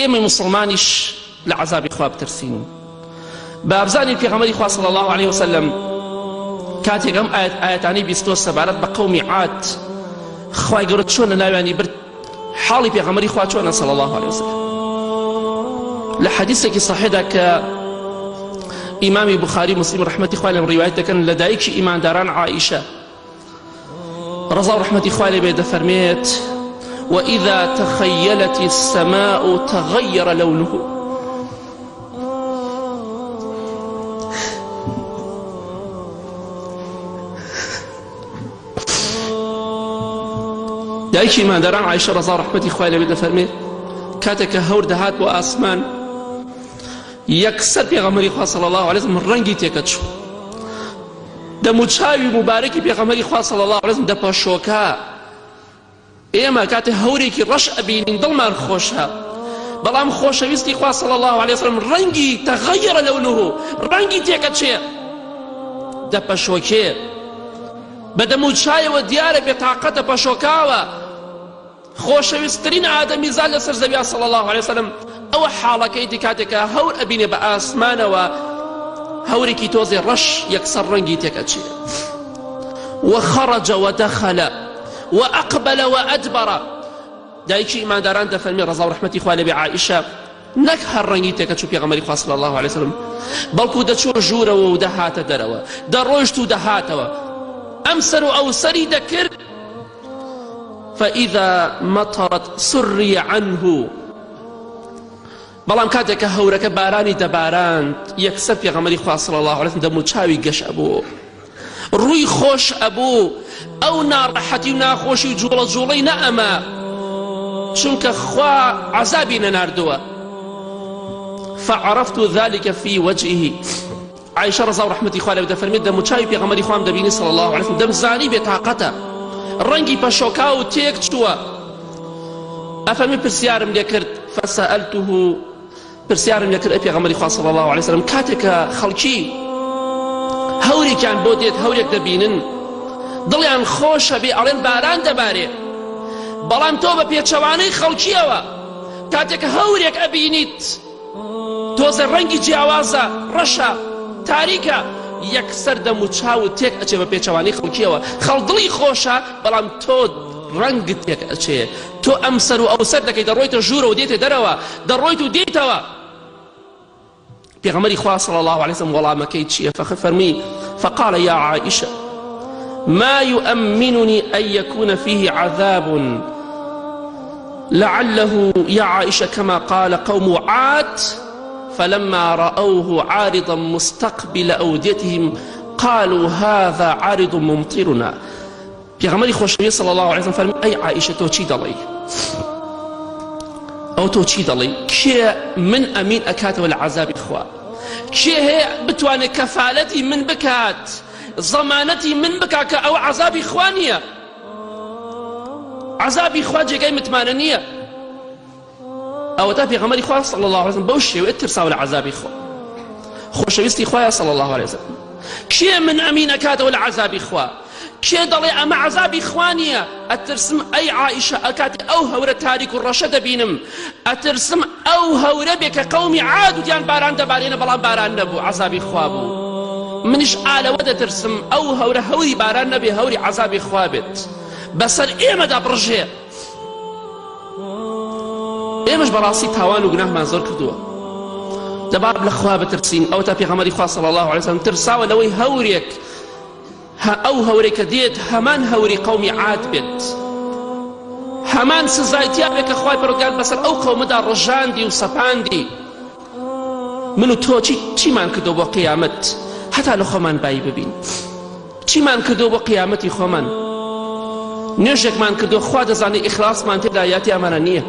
ئێمەی موسڵمانیش لە عەزابی خوا بترسین. با بزانین پێغەمبەری خوا صلی اللە علیه وسلم کاتێک ئەم ئایەت ئایەتانەی بیستووە سەبارەت بە قەومی عاد خوای گەورە چۆن لە ناویانی برد حاڵی پێغەمبەری خوا چۆنە صلی اللە علیه وسلم لە حەدیثێکی صحیحدا کە ئیمامی بخاری مسلم ڕەحمەتی خوای لەم ڕیوایەت دەکەن لە دایکی ئیمانداران عائیشە ڕەزا و ڕەحمەتی خوای لێ بێ دەفەرمێت وإذا تخيلت السماء تغير لونه دایکی ئیمانداران عایشە ڕەزا و ڕەحمەتی خوای لێ بێ دەفەرمێت کاتێک کە هەور دەهات بۆ ئاسمان یەکسەر پێغەمبەری خوا صلی الله علیه وسلم ڕەنگی تێکەچوو دەموچاوی موبارەکی پێغەمبەری خوا صلی اللە علیه وسلم دەپەشۆکا. ئێمە کاتێ هەورێکی ڕەش ئەبینین دڵمان خۆشە، بەڵام خۆشەویستی خوا صلی اللە علیه وسلم ڕەنگی تغیر لونه ڕەنگی تێکەچێ دەپەشۆکێ بە دەموچاوەوە دیارە بێتاقەتە پەشۆکاوە. خۆشەویستترین ئادەمیزاد لەسەر زەویا صلی اللە علیە وسلم ئەوە حاڵەکەیتی کاتێک کە هەور ئەبینێ بە ئاسمانەوە هەورێکی تۆزێ ڕەش یەکسەر ڕەنگی تێک ئەچێ وخرج ودخل وأقبل وأدبر دایکی ئیمانداران دەفەرمی ڕەزا و ڕەحمەتی خوا لێبێ عائیشە نەک هەر ڕەنگی تێکەچوو پێغەمبەری خوا صلی اللە علیه وسلم بەڵکو دەچووە ژوورەوە و دەهاتە دەرەوە دەڕۆیشت و دەهاتەوە ئەم سەر و ئەو سەری دەکرد فإذا مطرت سری عنه بەڵام کاتێک کە هەورەکە بارانی دەباراند یەکسەر پێغەمبەری خوا صلی الله علیه وسلم دەم و چاوی گەش ئەبوو ڕووی خۆش ئەبوو ئەو ناڕەحەتی و ناخۆشی و جوڵە جوڵەی نەئەما چونکە خوا عەزابی نەناردووە فعرفت ذلك في وجهه عائشە ڕەزا و ڕەحمەتی خوا لێ دەفەرمێت دەموچاوی پێغەمبەری خوام دەبینی صلی الله علیه وسلم دەمزانی بێتاقەتە ڕەنگی پەشۆکاو و تێک چووە ئەفەرمی پرسیارم لێ کرد فسألته پرسیارم لێ کرد ئەی پێغەمبەری خوا صلی الله علیه وسلم کاتێک کە خەڵکی هەورێکیان بۆ دێت هەورێک دەبینن دڵیان خۆشە بێ ئەڵێن باران دەبارێ بەڵام تۆ بە پێچەوانەی خەڵکیەوە کاتێک هەورێک ئەبینیت تۆزە ڕەنگی جیاوازە ڕەشە تاریکە یەکسەر دەم و چاوت تێک ئەچێ بە پێچەوانەی خەڵکیەوە خەڵ دڵی خۆشە بەڵام تۆ ڕەنگت تێک ئەچێ تۆ ئەم سەر و ئەو سەر دەکەی دەڕۆیتە ژوورەوە دێتە دەرەوە دەڕۆیت و دێیتەوە پێغەمبەری خوا صلی الله علیه وسلم وەڵامەکەی چییە فەرمی فقال يا عائشة ما يؤمنني أن يكون فيه عذاب لعله يا عائشة كما قال قوم عاد فلما رأوه عارضا مستقبل أوديتهم قالوا هذا عارض ممطرنا پێغەمبەری خۆشەویست صلی الله علیه وسلم فەرمی ئەی عائشە تۆ چی دەڵێی ئەو تۆ چی دەڵێی کێ من ئەمین ئەکاتەوە لە عەزابی خوا کێ هەیە بتوانێت کەفالەتی من بکات زەمانەتی من بکات کە ئەوە عەزابی خوا نییە عەزابی خوا جێگای متمانە نییە ئەوەتا پێغەمبەری خوا صلی الله علیه وسلم بەو شێوەیە ترساوە لە عەزابی خوا خۆشەویستی خوایە صلی الله علیه وسلم کێ من ئەمین ئەکاتەوە لە عەزابی خوا کێ دەڵێ ئەمە عەزابی خوا نییە ئەترسم ئەی عائیشە ئەکاتی ئەو هەورە تاریک و ڕەشە دەبینم ئەترسم ئەو هەورە بێ کە قەومی عاد وتیان باران دەبارێنە بەڵام باران نەبوو عەزابی خوا بوو منیش ئالەوە دەترسم ئەو هەورە هەوری باران نەبێ هەوری عەزابی خوا بێت بەسەر ئێمەدا بڕژێ ئێمەش بەڕاستی تاوان و گوناهمان زۆر کردووە دەباب لە خوا بترسین ئەو تا پێغەمبەری خوا صلی الله علیه وسلم ترساوە لەوەی هەورێک ئەو هەورێک کە دێت هەمان هەوری قەومی عاد بێت هەمان سزای تیا بێت کە خوای پەروەردگار بەسەر ئەو قەومەدا ڕژاندی و سەپاندی من و تۆ چی چیمان کردو بۆ قیامەت هەتا لە خۆمان بایی ببین چیمان کردووە بۆ قیامەتی خۆمان نوێژێکمان کردووە خوا دەزانێ ئیخلاسمان تێدا یا تیامانە نییە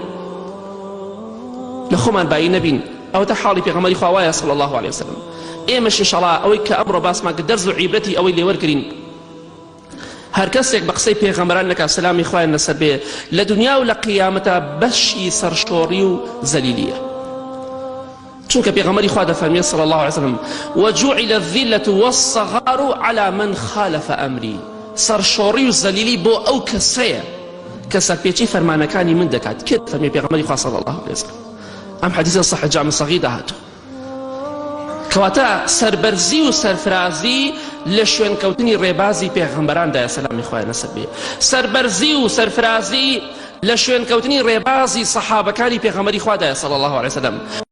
لە خۆمان بایی نەبین ئەوەتە حاڵی پێغەمبەری خوا وایە صلی الله علیه وسلم ئێمەش ئینشاءاللە ئەوەی کە ئەمڕۆ باسمان کرد دەرز و عیبرەتی ئەوەی لێوەرگرین هەر کەسێک بە قسەی پێغەمبەران نەکات سەلامی خوایان لەسەر بێ لە دنیا و لە قیامەتا بەشی سەرشۆڕی و زەلیلیە چونکە پێغەمبەری خوا دەفەرمێ صلی الله علیه وسلم وجعل الذلة والصغار على من خالف امری سەرشۆڕی و زەلیلی بۆ ئەو کەسەیە کە سەرپێچی فەرمانەکانی من دەکات کێ دەفەرمێ پێغەمبەری خوا صلی الله علیه وسلم. ئەم حەدیثە صحیح جامع صغیردا هاتووە. کەواتە سەربەرزی و سەرفرازی لە شوێنکەوتنی ڕێبازی پێغەمبەراندایە سەلامی خوایان لەسەر بێ. سەربەرزی و سەرفرازی لە شوێنکەوتنی ڕێبازی سەحابەکانی پێغەمبەری خوادایە صلی الله علیه وسلم.